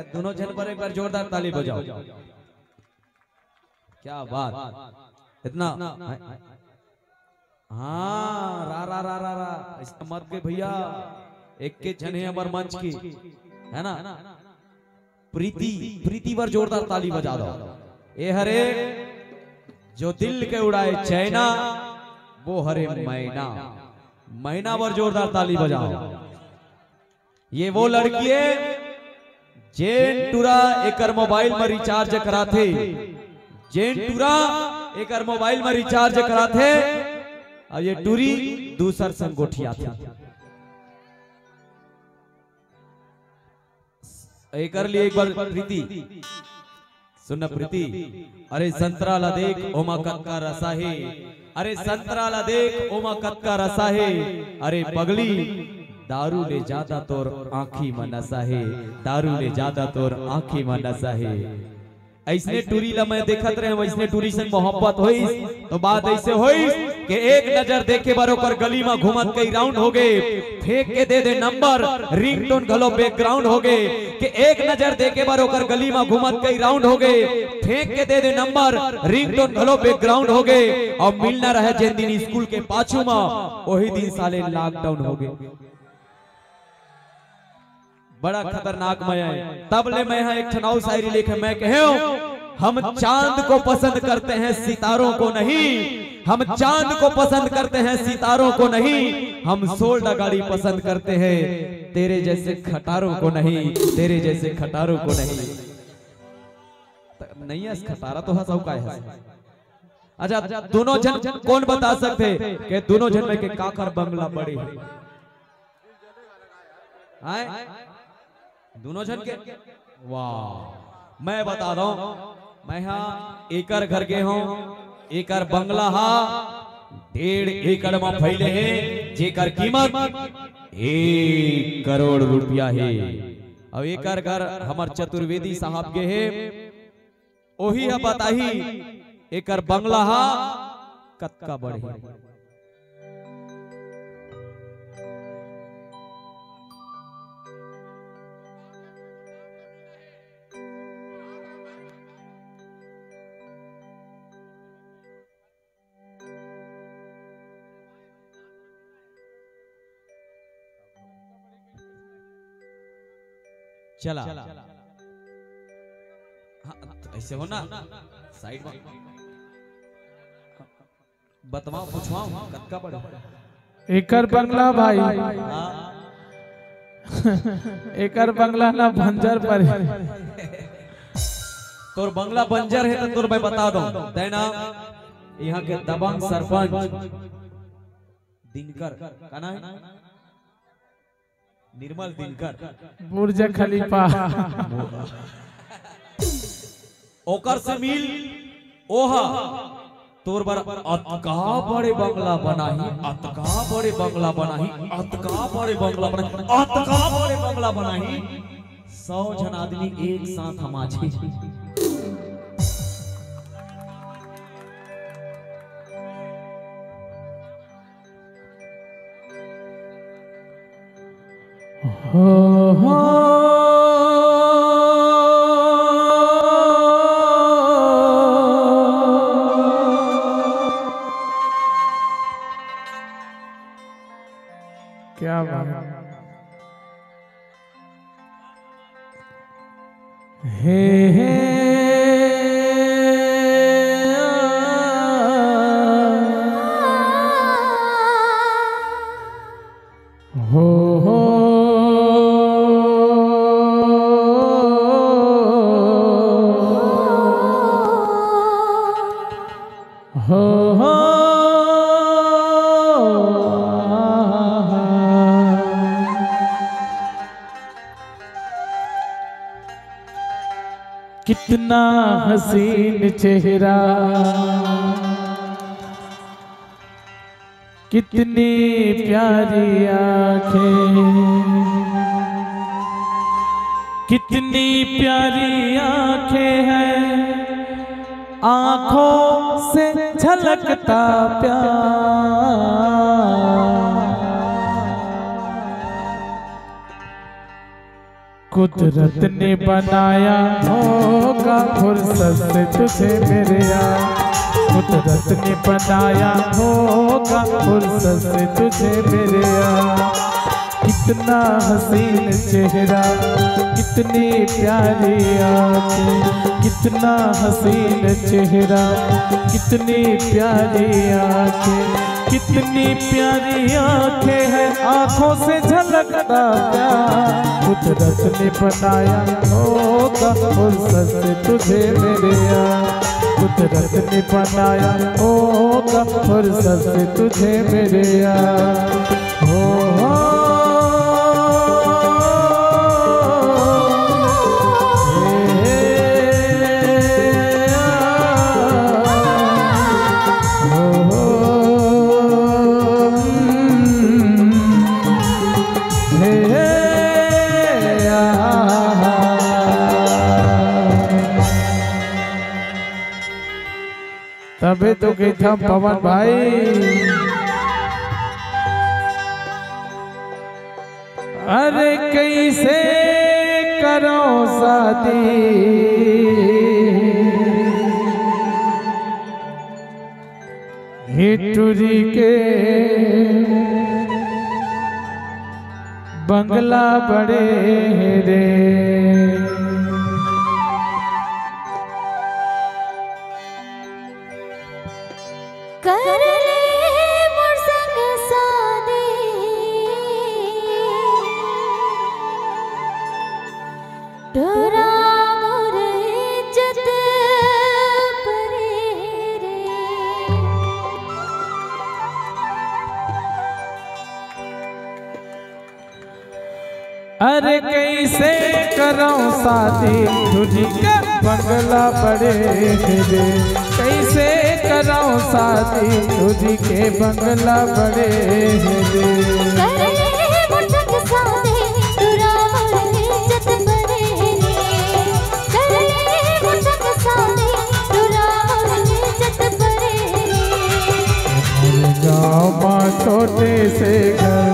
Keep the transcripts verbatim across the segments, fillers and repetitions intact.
दोनों झन बर एक बार जोरदार ताली बजाओ। क्या बात, इतना। हाँ, रा रा रा रा रा, ऐसा मत के भैया, एक के झन हे हमर मंच की, है ना? प्रीति, प्रीति बर जोरदार ताली बजा दो। ए हरे, जो दिल के उड़ाए चैना, वो हरे मैना। मैना बर जोरदार ताली बजाओ। ये वो लड़की हे, जेन टुरा एकर मोबाइल म रिचार्ज कराथे, जेन टुरा एकर मोबाइल म रिचार्ज कराथे, अउ ये टुरी दूसर संग गोठियाथे। एकर लिए एक बार प्रीति, सुन न प्रीति, अरे संतरा ला देख ओमा कतका रसा हे, अरे संतरा ला देख ओमा कतका रसा हे, अरे पगली दारू ले जादा तोर आँखी म नसा हे, दारू ले जादा तोर आँखी म नसा हे। अइसने टुरी ला मैं देखत रहेंव, अइसने टुरी संग मोहब्बत होइस, तो बात अइसे होइस कि एक नजर देखे बर ओकर गली म घूमत कई राउंड होगे, फेंक के दे दे नंबर, रिंगटोन घलो बैकग्राउंड होगे, कि एक नजर देखे बर ओकर गली म घूमत कई राउंड होगे, फेंक के दे दे नंबर, रिंगटोन घलो बैकग्राउंड होगे, अउ मिलना रहे जेन दिन स्कूल के पाछू म, ओही दिन साले लॉकडाउन होगे। बड़ा खतरनाक मैं आए। तब ले मैं हा एक ठन अउ शायरी लिखे, मैं कहेंव, हम चांद को पसंद करते हैं, सितारों को नहीं। हम चांद को पसंद करते हैं, सितारों को नहीं। हम सोल्डा गाड़ी पसंद करते हैं, तेरे जैसे खटारों को नहीं, तेरे जैसे खटारों को नहीं। त-, नहीं हस खटारा तो हस, अउ काय हस? अच्छा, दोनों झन कोन बता सकथे कि दोनों झन में के काकर बंगला बड़े हे? आय? दोनों झन के? वाह, मैं बता दंव, मैं हा एकर घर गे हंव, एकर बंगला हा डेढ़ एकड़ म फैले हे, जेकर कीमत एक करोड़ रुपया हे। अउ एकर घर हमर चतुर्वेदी साहब गे हे, ओही ह बताही एकर बंगला हा कतका बड़े हे। चला। हाँ, अइसे हो ना, साइड में। बतवाओ, पूछवाओ, कतका बड़े? एकर बंगला भाई। हाँ। एकर बंगला ना बंजर पर हे। तोर बंगला बंजर हे त तोर मैं बता दंव। तैं ना इहाँ के दबंग सरपंच दिनकर, का नाम हे? निर्मल दिनकर। बुर्ज खलीफा। ओकर से मिल, ओहा तोर बर अतका बड़े बंगला बनाही, अतका बड़े बंगला बनाही, अतका बड़े बंगला बनाही, अतका बड़े बंगला बनाही, सौ झन आदमी एक साथ हम आ जाही। हो, हो। क्या बात। हे, हे, हो, हो। हो, हो। कितना हसीन चेहरा, कितनी प्यारी आंखें, कितनी प्यारी आंखें हैं, आंखों से झलकता प्यार। कुदरत ने बनाया होगा फुर्सत से तुझे मेरे यार, कुदरत ने बनाया होगा फुर्सत से तुझे मेरे यार। कितना हसीन चेहरा, कितनी प्यारी आंखें, कितना हसीन चेहरा, कितनी प्यारी आंखें, कितनी प्यारी आंखें हैं, आंखों से झलकता प्यार। कुदरत ने बनाया होगा फुर्सत से तुझे मेरे यार, कुदरत ने बनाया होगा फुर्सत से तुझे मेरे यार। हो, हो, हे, हे, आ, हो, हो, हम्म, हे, हे, आ, तभे तो कहिथन पवन भाई, अरे कइसे करंव शादी हे टुरी के बंगला बड़े हे रे। कर ले मोर संग शादी, टुरा मोर इज्जत परे रे। अरे कइसे करंव शादी टुरी के बंगला बड़े हे रे, कइसे करंव शादी टुरी के बंगला बड़े हे रे। कर ले मोर संग शादी, टुरा मोर इज्जत परे रे। कर ले मोर संग शादी, टुरा मोर इज्जत परे रे। हमर गाँव मा छोटे से घर,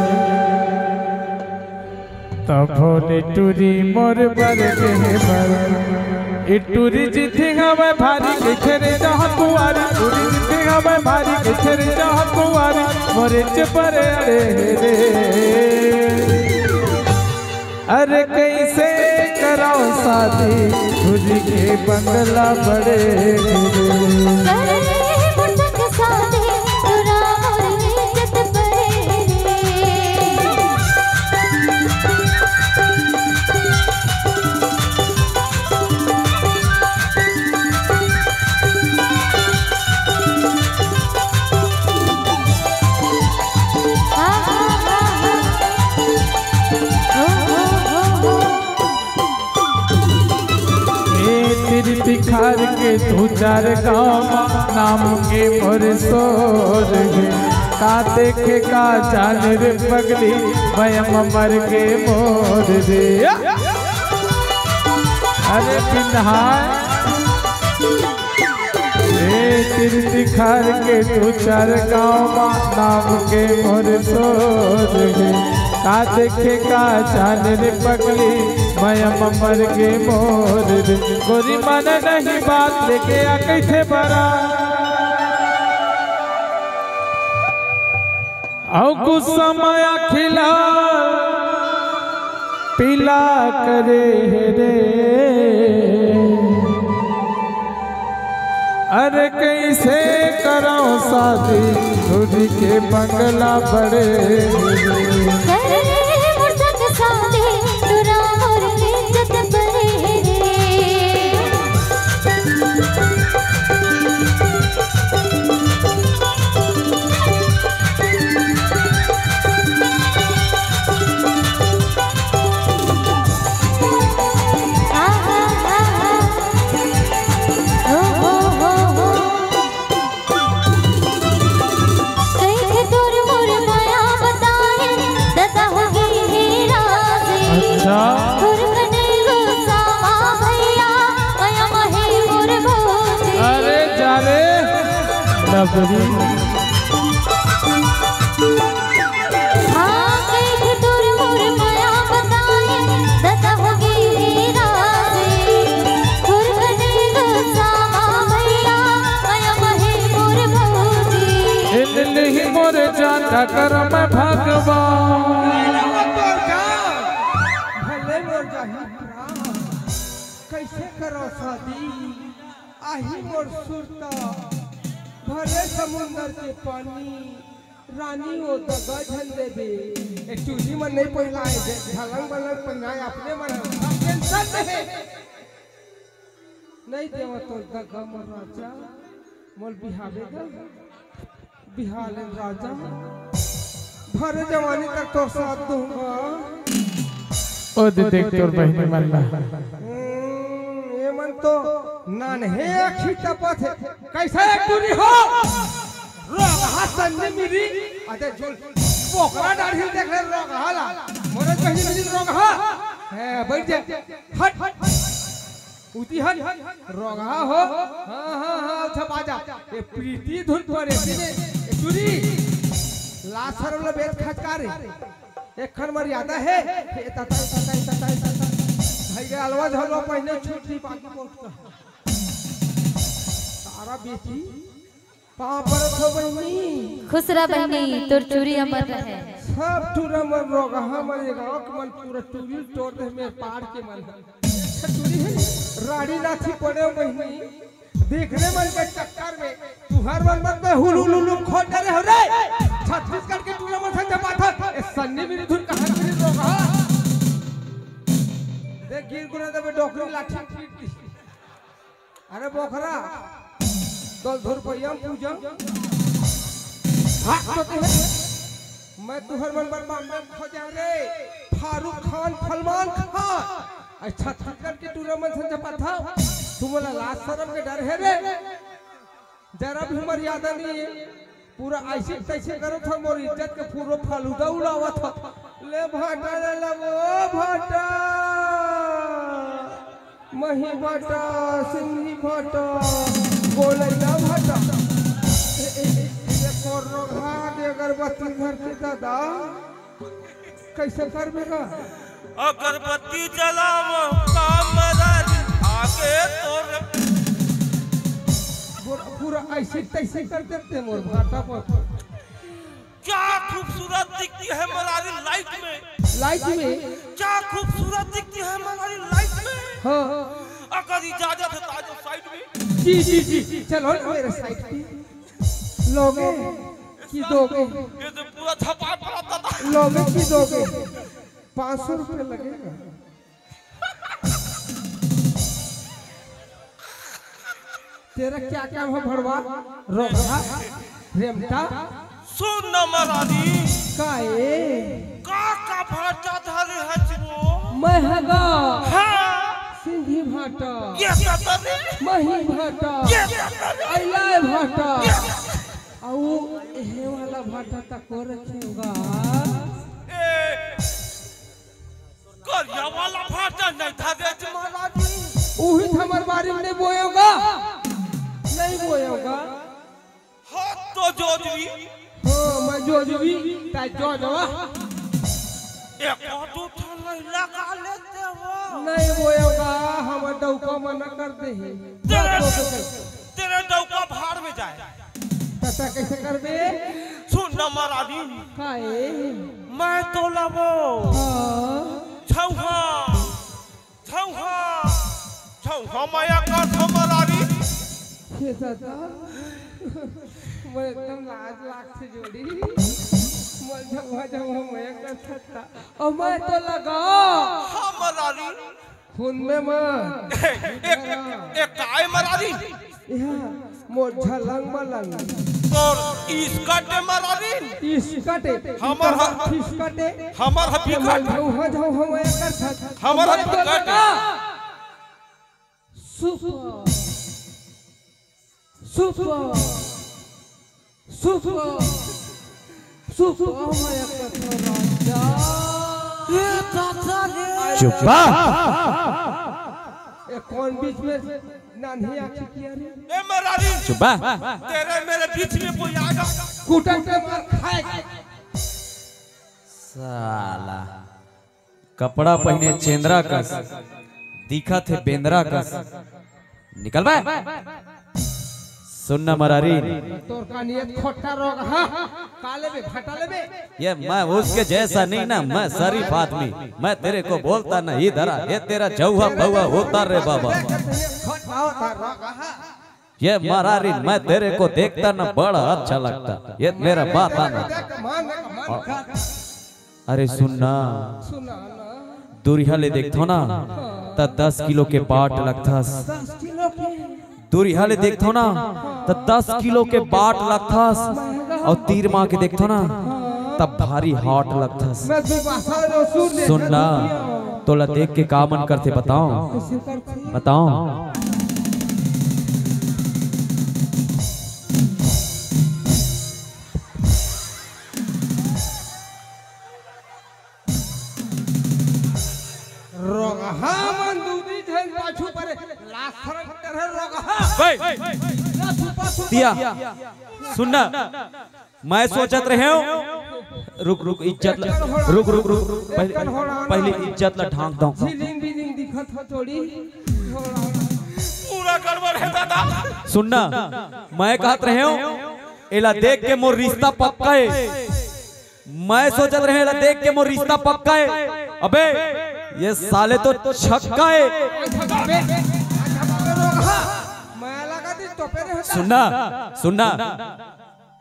तभो ले टुरी मोर बर के बर। ए टुरी जिथे हवय भारी कहिथे रे जहाँ कुंवारी, टुरी जिथे हवय भारी कहिथे रे जहाँ कुंवारी, मोरे चपर अड़े हे रे। अरे कइसे करंव शादी टुरी के बंगला बड़े हे रे। कर ले मोर संग शादी, टुरा मोर इज्जत परे रे। ए तीर तिखार के दू चार गाँव मा नाम के मोर सोर हे। का देखे का जाने रे पगली, मैं अमर के मोर रे। अरे पिन्हाय। ए तीर तिखार के दू चार गाँव मा नाम के मोर सोर हे। का देखे का जाने रे पगली, मैं अमर के मोर रे। गोरी माने नहीं बात, लेके आ कहिथे बरात। अउ गुस्सा मा आँखी ला पीला करे हे रे। अरे कइसे करंव शादी टुरी के बंगला बड़े हे रे। कर ले मोर संग शादी, टुरा मोर इज्जत परे हे रे। कइसे तोर मोर मया बताएँव, ददा होगे हे राजी। अच्छा। तोर कने गुस्सा मा भइया, मया मा हे मोर भौजी। अरे जा रे, लबरी। हाँ, कइसे तोर मोर मया बताएँव, ददा होगे करो शादी, आही मोर सुरता, भरे समुंदर के पानी, रानी ओ दगा झन देबे। ए चूड़ी मन नहीं पहिनाए, झलंग बलंग पहिनाए, अपने मन ह, सब टेंशन में हे। नहीं देवा तो दगा मोर राजा, मोर बिहावे दा। बिहार राजा, भरे जवानी तक तोर साथ दूंगा। ओ दे देख तोर बहिनी मन ला। हम्म, ये मन तो नान्हे आँखी तपत हे। कैसा एक दूरी हो? रोगहा सन्नी मिरी। अरे झोल बोकरा डाढ़ी देख ले रोगहा ला। मोरे बहिनी मिरी रोगहा। है, बैठ जा। हट, हट। उती हन रोगहा हो। हाँ, हाँ, हाँ, अच्छा बाजा। ये प्रीति धुन पर एती ने, ए चूड़ी। लाज सरम ल बेच खचका रे। एक खन मर्यादा हे। हे तता, तता, तता, तता। भाई के अलवा झलवा पहिने छूट दी बाकी बहुत का। सारा बेटी पाँव परत हो बहिनी। खुश रह बहिनी, तोर चूड़ी अमर रहे। सब टूरा मन रोगहा मन, ये गाँव के मन पूरा टूरी टोर दे, मेर पार के मन। अच्छा टूरी हे, राड़ी लाठी पड़े हो बहिनी। देखने मन के चक्कर में तुहर मन मत में हुल हुल हुल खोल डरे हो रे। छत्तीसगढ़ के टूरा मन संग जमात हे। ए सन्नी मिरी धुन कहाँ मिरी रोगहा। देख गिर गुना देबे डोकरी लाठी पीट दी। अरे बोखरा, दस धुर पहिया पूजा। भाग तो तू है। मैं तुहर मन बर बॉम्बे में खोजा रे। फारूक खान, फलमान खान। ऐ छत्तीसगढ़ के टूरा मन से जपत था। तू मोला लाज सरम के डर हे रे। जरा भी मर्यादा नहीं है। पूरा ऐसे तैसे करत हो, मोर इज्जत के पूरा फालूदा उड़ावत हो। ले भाटा ले ले वो भाटा। मही भाटा, सिंधी भाटा, गोलैया भाटा। ए, ए, ए, ए, कोरोना के अगरबत्ती घर के दादा। कैसे करबे गा? अगरबत्ती जलावो, काम मरारी आगे तोर। पूरा, पूरा ऐसे तैसे कर देते मोर भाटा पर। क्या खूबसूरत दिखती है मरारी लाइट में। लाइट में? क्या खूबसूरत दिखती है मरारी लाइट में। हाँ। अगर इजाजत है तो आ जाओ साइड में। जी, जी, जी, जी, चलो ना मेरे साइड पे। लोगे कि दोगे? ये तो पूरा छपा पड़ा था। लोगे कि दोगे? पाँच सौ रुपये लगेगा। तेरा क्या काम है भड़वा? रोगहा, रेमटा। सुन न मरारी। का ए? का का भाटा धरे हच वो? मैं हगा। हाँ। सिंधी भाटा। ये सतरे। मही भाटा। ये सतरे। अइलाय भाटा। ये अउ एहे वाला भाटा तको रखे होगा। ए, करिया वाला भाटा नहीं धरे थे महाराज जी। उही त हमर बारी में नहीं बोयोगा, नहीं बोयोगा। हाँ तो जोजवी। हाँ, मैं जोजवी, ताई जोजवा। एक दू ठन नहीं लगा लेते हो। नहीं बोयोगा, हमर डौका मना कर दे हे। तेरे, तेरे डौका भाड़ में जाए। तता कैसे करबे? सुन न मरारी। काए? मैं तो लबो। हाँ। छौहा, छौहा, छौहा मया का था मरारी। हे दादा, मैं एकदम लाज लाग से जोड़ी। मैं छौहा, छौहा मया का था। और मैं तो लगा। हाँ मरारी। हुन में मत। ए, ए, ए, काय मरारी? एहा, मोर झलंग मलंग। तोर इसकटे मरारी? इसकटे। हमर ह-, इसकटे। हमर ह हमर बिकट। झौहा, झौहा, एकर छत। हमर ह हमर बिकट। तो लगा। सुपर। सुपर। सुपर। सुपर। मैं एक कथो राजा। ए दादा रे। चुप बा। ये कौन बीच में नान्ही आँखी किया रे? ए मरारी। चुप बा। तेरे मेरे बीच में कोई आएगा। कुटन के मार खाएगा। साला। कपड़ा पहिने चेंदरा कस, दिखत हे बेंदरा कस। निकल बे। सुन ना मरारी। तोर का नियत खोटा रोगहा। का लेबे, भाटा लेबे? ये मैं उसके जैसा नहीं ना, मैं शरीफ आदमी। मैं तेरे को बोलता ना, इधर आ, ये तेरा जौहा पौहा उतार रे बाबा। देख, तू ये खोटा होता रोगहा। ये मरारी, मैं तेरे को देखता ना, बड़ा अच्छा लगता। ये मेरा बात आना। देख, मान, मान, अरे सुन ना, सुना ना। दूरिहा ले देखथो ना, त दस किलो के बाट लगथस। दस किलो के? दूरिहा ले देखथो ना, त दस किलो के बाट लगथस। अउ तीर मार के देखथो ना, त भारी hot लगथस। मैं दुबासा रो सुन ले सुन ना, तोला देख के का मन करथे बताओ? कैसे करथे? बताओ। रोगहा मन दूनी झन पाछू परे, लासरन करे रोगहा। बे। ना सुपा सुपा। दिया, सुन ना, मैं सोचत रहे हूँ, रुक, रुक, इज्जत ला, रुक, रुक, रुक, रुक, पहले, पहले इज्जत ला ढांक दो। झिलिंग बिलिंग दिखत हो थोड़ी। पूरा गड़बड़ है दादा। सुन ना, मैं कहत रहे हूँ, एला देख के मोर रिश्ता पक्का है। मैं सोचत रहे, एला देख के मोर रिश्ता पक्का है। अबे, ये साले तो छक्का है। अच्छा बाबे, अच्छा बाबे, रोगहा। मैं लगा दी तो पे रहता। सुन ना, सुन ना,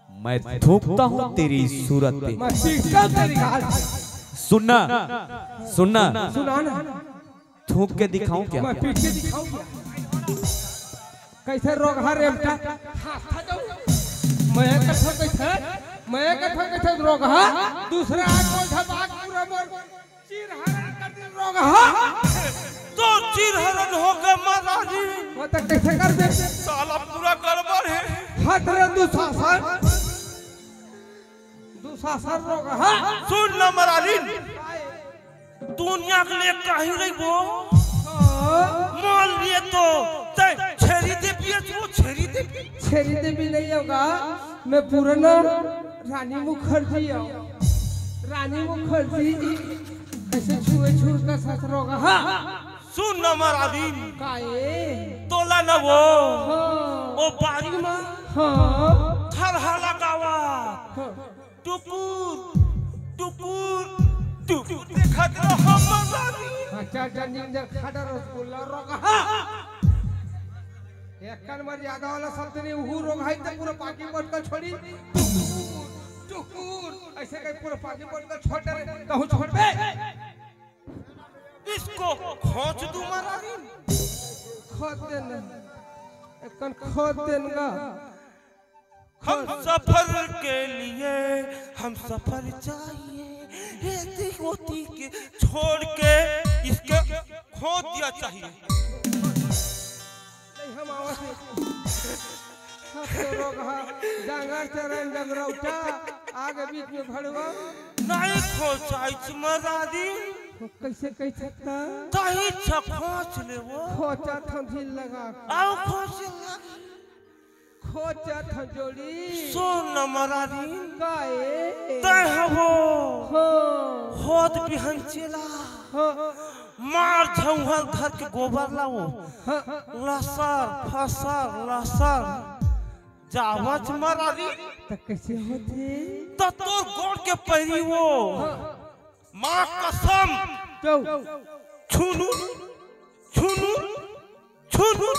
मैं थूकता हूँ तेरी सूरत पे। मैं सीखता तेरी गाल। सुन ना, सुन ना, सुना ना। थूक के दिखाऊं क्या? मैं पीट के दिखाऊं क्या? कैसे रोगहा रेमटा? हाथ था जाऊं। मैं कथा कैसे? मैं कथा कैसे रोगहा? दूसरा आज कोई था बाग पूरा मोर चीर हरण कर दे रोगहा। तो चीर हरण हो गए महाराजी। वो तो कैसे कर दे? साला पूरा गड़बड़ है। हाथ रे दुशासन। दुशासन रोगहा। सुन ना महाराजी। दुनिया के लिए कहीं रहिबो। हाँ। मान लिए तो तै छेरी देवी है, वो छेरी देवी। छेरी देवी नहीं होगा, मैं पुराना रानी मुखर्जी हूँ। रानी मुखर्जी ऐसे छुए छुए का ससुर होगा। हाँ। सुन न मरादीन। काए? तोला न वो। हाँ। ओ बारी मा। हाँ। थरहा लगावा। हाँ। टुकुर, टुकुर, टुकुर देखत रहो मरादीन। हाँ, चार चार निंजा खादा रसगुल्ला रोगहा। हाँ। एक कान मर ज्यादा वाला शब्द नहीं, उहू रोगहा त पूरा पाकी पटका छोड़ी। टुकुर, टुकुर, ऐसे कहीं पूरा पाकी पटका छोड़ दे, कहूँ छोड़ दे। इसको खोंच दूं मरादीन। खोंच देना। एकन खोंच देना। हम सफर के लिए, हम सफर चाहिए। ये ती-, वो ती के छोड़ के इसके खोंच दिया चाहिए। नहीं, हम आवत नहीं। हाँ, तो रोगहा, जांगर चरण जगरौटा, आगे बीच में भड़वा। नहीं खोंचाई मरादीन। तो कैसे कह सकता? ताही छ खोंच ले वो। खोंचा था ढील लगा। आओ खोंच लगा। खोंचा था जोड़ी। सुन न मरादीन। काए? तै हवो। हाँ। होत बिहन चेला। हाँ। मार झौहल धर के गोबर लाओ। हाँ। लसर, फसर, लसर। जावच मरादीन। त कैसे होथे? त तोर गोड़ के पैरी वो। हाँ। माँ कसम। क्यों? छुनु, छुनु, छुनु।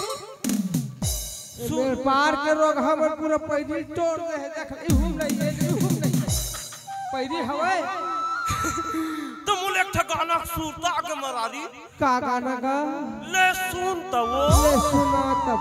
ए, मेरे पार के रोगहा मन पूरा पैरी तोड़ दे हे, देख, इहू नहीं, ए, इहू नहीं। पैरी हवय। त मोला एक ठा गाना सुरता के मरादीन। का गाना गा? ले सुन त वो। ले सुना तब।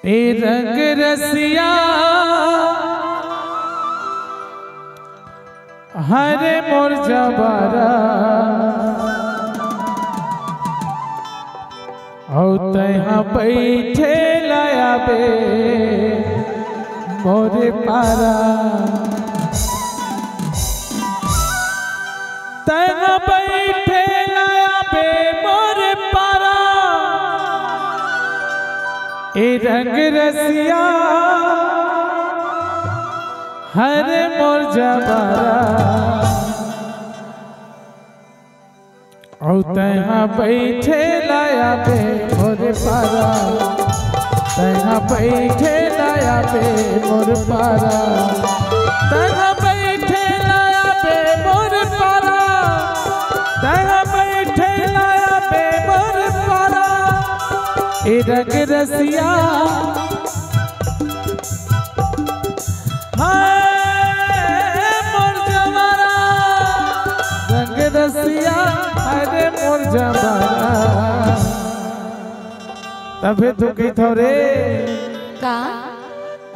ए रंग रसिया, हरे मोर जबरा, अउ तैहा बैठे लाया बे मोरे पारा। तैहा बैठे लाया बे मोरे पारा, ए रंग रसिया, हरे मोर जबरा। अउ तैहा बैठे लाया बे मोर पारा, तैहा बैठे लाया बे मोर पारा, तैहा बैठे लाया बे मोर पारा, तैहा बैठे लाया बे मोर पारा। ए रंग रसिया, हाय मोर जवारा, रंग रसिया, अरे मोर जवारा। तभे तो कहिथव रे। का?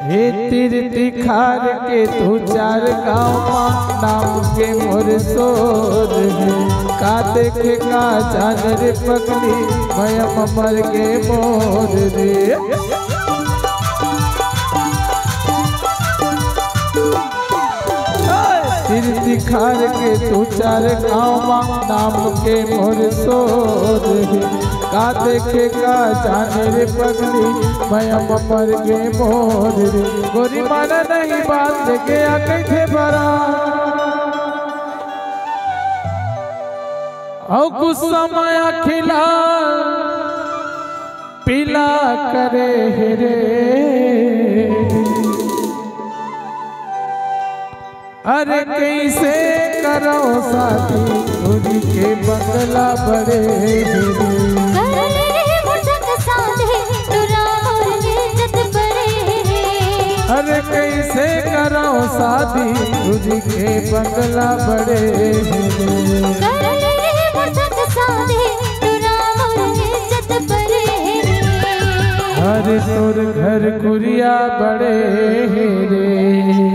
हे तीर तिखार के तू चार गाँव मा नाम के मोर सोर हे। का देखे का जान रे पगली, मया ममर के मोर रे। तीर तिखार के तू चार गाँव मा नाम के मोर सोर हे। का देखे का जाने रे पगली, मया ममर के मोर रे। गोरी माना नहीं बात, लेके आ कहिथे बरा। अउ गुस्सा मया खिला पीला करे हे रे। अरे कइसे करव शादी, टूरी के बंगला बड़े हे रे। करे मोर संग शादी, टूरा मोर इज्जत बड़े हे रे। अरे कइसे करव शादी, टूरी के बंगला बड़े हे रे। करे मोर संग शादी, टूरा मोर इज्जत बड़े हे रे। अरे तोर घर कुरिया बड़े हे रे।